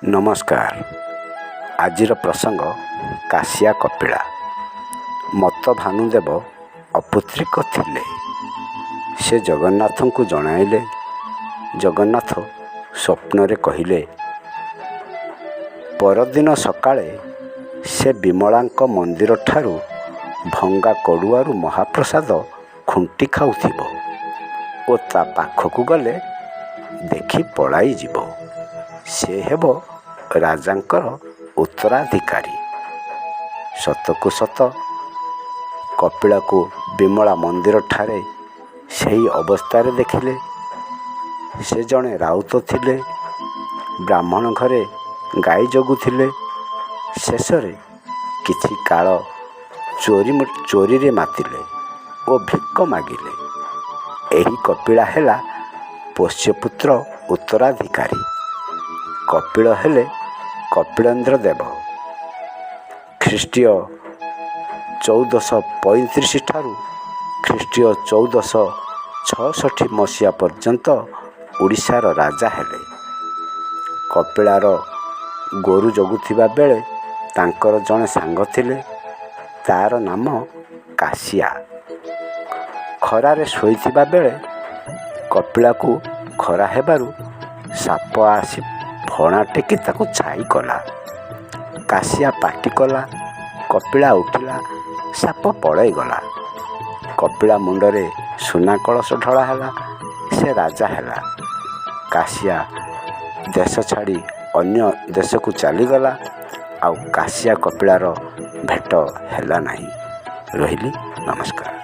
ନମସ୍କାର। ଆଜିର ପ୍ରସଙ୍ଗ କାଶିଆ କପିଳା। ମତ ଭାନୁଦେବ ଅପୁତ୍ରିକ ଥିଲେ। ସେ ଜଗନ୍ନାଥଙ୍କୁ ଜଣାଇଲେ। ଜଗନ୍ନାଥ ସ୍ୱପ୍ନରେ କହିଲେ, ପରଦିନ ସକାଳେ ସେ ବିମଳାଙ୍କ ମନ୍ଦିରଠାରୁ ଭଙ୍ଗା କଡ଼ୁଆରୁ ମହାପ୍ରସାଦ ଖୁଣ୍ଟି ଖାଉଥିବ ଓ ତା ପାଖକୁ ଗଲେ ଦେଖି ପଳାଇଯିବ। ସେ ହେବ ରାଜାଙ୍କର ଉତ୍ତରାଧିକାରୀ। ସତକୁ ସତ କପିଳାକୁ ବିମଳା ମନ୍ଦିରଠାରେ ସେହି ଅବସ୍ଥାରେ ଦେଖିଲେ। ସେ ଜଣେ ରାଉତ ଥିଲେ। ବ୍ରାହ୍ମଣ ଘରେ ଗାଈ ଜଗୁଥିଲେ। ଶେଷରେ କିଛି କାଳ ଚୋରିରେ ମାତିଲେ ଓ ଭିକ ମାଗିଲେ। ଏହି କପିଳା ହେଲା ପୋଷ୍ୟପୁତ୍ର ଉତ୍ତରାଧିକାରୀ। କପିଳ ହେଲେ କପିଳେନ୍ଦ୍ର ଦେବ। ଖ୍ରୀଷ୍ଟୀୟ 1435 ଠାରୁ ଖ୍ରୀଷ୍ଟୀୟ 1466 ମସିହା ପର୍ଯ୍ୟନ୍ତ ଓଡ଼ିଶାର ରାଜା ହେଲେ। କପିଳାର ଗୋରୁ ଜଗୁଥିବା ବେଳେ ତାଙ୍କର ଜଣେ ସାଙ୍ଗ ଥିଲେ। ତାର ନାମ କାଶିଆ। ଖରାରେ ଶୋଇଥିବା ବେଳେ କପିଳାକୁ ଖରା ହେବାରୁ ସାପ ଆସି ଫଣା ଟେକି ତାକୁ ଛାଇ କଲା। କାଶିଆ ପାଟି କଲା। କପିଳା ଉଠିଲା, ସାପ ପଳାଇଗଲା। କପିଳା ମୁଣ୍ଡରେ ସୁନା କଳସ ଢଳା ହେଲା। ସେ ରାଜା ହେଲା। କାଶିଆ ଦେଶ ଛାଡ଼ି ଅନ୍ୟ ଦେଶକୁ ଚାଲିଗଲା। ଆଉ କାଶିଆ କପିଳାର ଭେଟ ହେଲା ନାହିଁ। ରହିଲି, ନମସ୍କାର।